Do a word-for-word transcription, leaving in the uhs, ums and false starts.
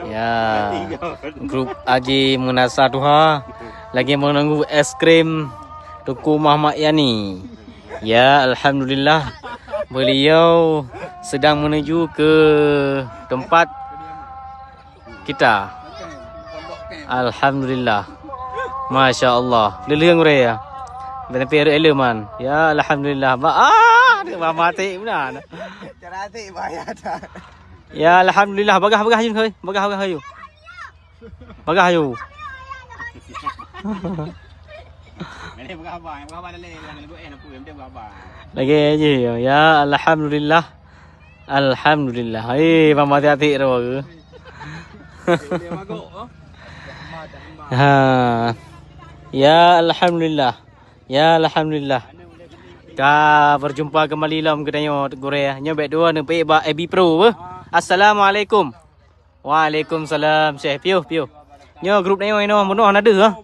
Ya, grup Aji Meunasa Tuha lagi menunggu es krim Teungku Muhammad Yani. Ya, alhamdulillah, beliau sedang menuju ke tempat kita. Alhamdulillah. Masya Allah. Leuleung gurée ya. Tapi ada eleman. Ya, alhamdulillah. Ba ah, dia mati benar. Cara atik bahaya dah. Ya, alhamdulillah. Bagah, bagah ayu, hei. Bagah, bagah ayu. Bagah ayu. Lagi aja ya. Ya, alhamdulillah. Alhamdulillah. Eh, mama atik-atik tu baru. Ha. Ya, alhamdulillah. Ya, alhamdulillah. Ka berjumpa kembali lom geutanyoe gurée. Nyoe bek dua neupeuék bak Abi Pro beuh. Assalamualaikum. Waalaikumsalam. Syekh piôh, piôh. Nyoe grup nyoe inoe bunoe na deuh ah.